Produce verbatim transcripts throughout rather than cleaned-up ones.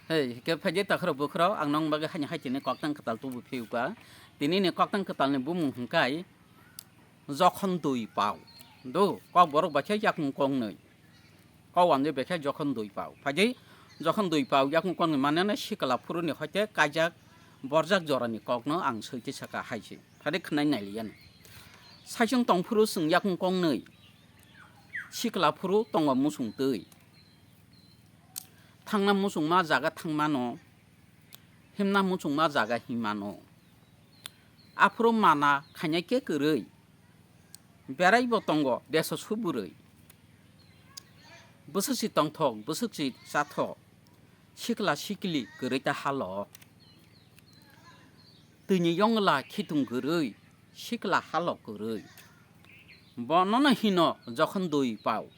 Hei, hwnkhe phaidi takhro bukhro, ang nong bagwi haini hai tini koktang kwtal tubu phiuka. Tini ni koktang kwtal ni bumung hwnkhe jokhon dui pau. Do, kok borok bai khe yakung kongnwi. Kok wanje bai khe jokhon dui pau. Phaidi jokhon dui pau yakung kongnwi mane no sikla phuru ni hoite kaijak borjak jora ni kok no ang soi khe saka hai se. Phaidi khwnai nai liya no. Saichung tong phuru chwng yakung kongnwi. Sikla phuru tongo muchung twi. Thangna muchungma jaga thangmano, himna muchungma jaga himmano. Aphuru mana khainai khe kwrwi, beraibo tongo deso suburwi. Bwswkchi tongthok, bwswkchi chathok, sikla sikli kwrwi ta halok. Twini yongla khitung kwrwi, sikla halok kwrwi. Bonono hino jokhon dui pau.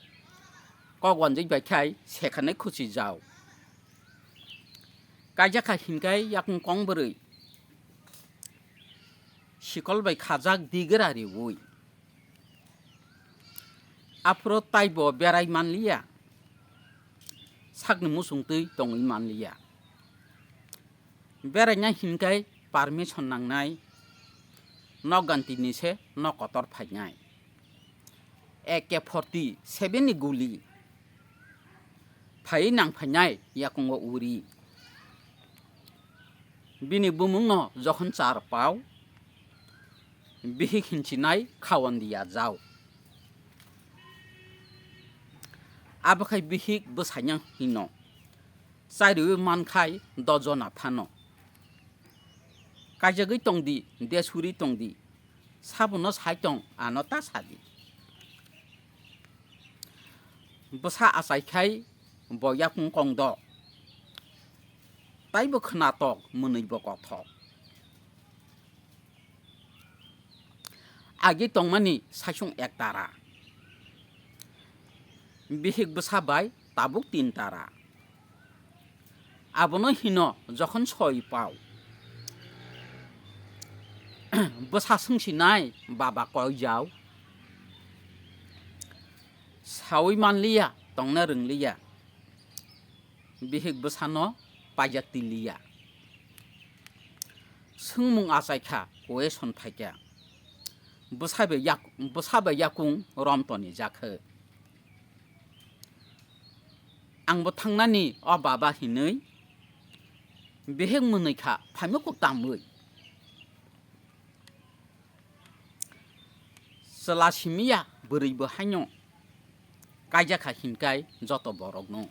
Kok wanjwi bai khai sekhanai khuchi jao. Kaijakha hinkai yakung kong bwrwi. Sikol bai khajak digra riwi. Aphuru taibo berai manliya. Sakni muchung twi tongwi manliya. Beraina hinkai permission nangnai, nok ganti ni se nok kotor phainai. A K forty seven ni guli phai nang phainai yakungo uri. Bini bumung no jokhon char pau, bihik hinchinai khawan diya jao. Abokhai bihik bwsanya hino. Chariwi mankhai dojona phano. Kaijagwi tongdi, desuri tongdi. Sabono sai tong, ano ta sadi. Bwsa achaikhai bo yakung kongdo. Taibo khwnatok, mwnwibo kothok. Agi tongmani saichung ek tara. Bihik bwsa bai tabuk tin tara. Abono hino jokhon soi pau. Bwsa swngsinai baba koi jao. Saui manliya, tongna rwngliya. Bihik bwsano paijak tiliya. Swngmung achaikha, question phaikha. Bwsa bai yak-, bwsa bai yakung rom toni jakhe. Angbo thangnani o baba hinwi bihik mwnwi kha phaima kuk tamwi. Chwla simiya bwrwi bo haino kaijakha hinkai joto borokno.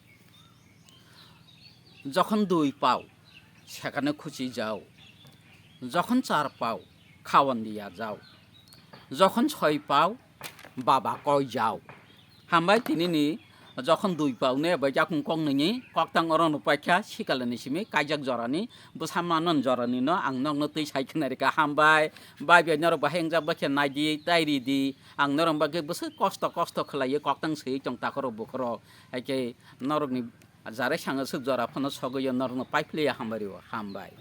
Jokhon dui pau, sekano khuchi jao. Jokhon char pau, khawan diya jao. Jokhon soi pau, baba koi jao. Hambai tinini jokhon dui pau ne bai jakung kok nini koktang oro no paikha sikalani simi kaijak jorani bwsa manon jorani no ang nokno twi sai khna rika hambai. Bai bai norok bahai wngjak bai khe nai di tai ri di. Ang norok bagwi bwswk kosto kosto khlaiwi koktang swiwi tong takhoro bukhoro. Hai khe norokni jarai sanga swk jora phano sogwi norokno paiphlaiya hambai rio hambai.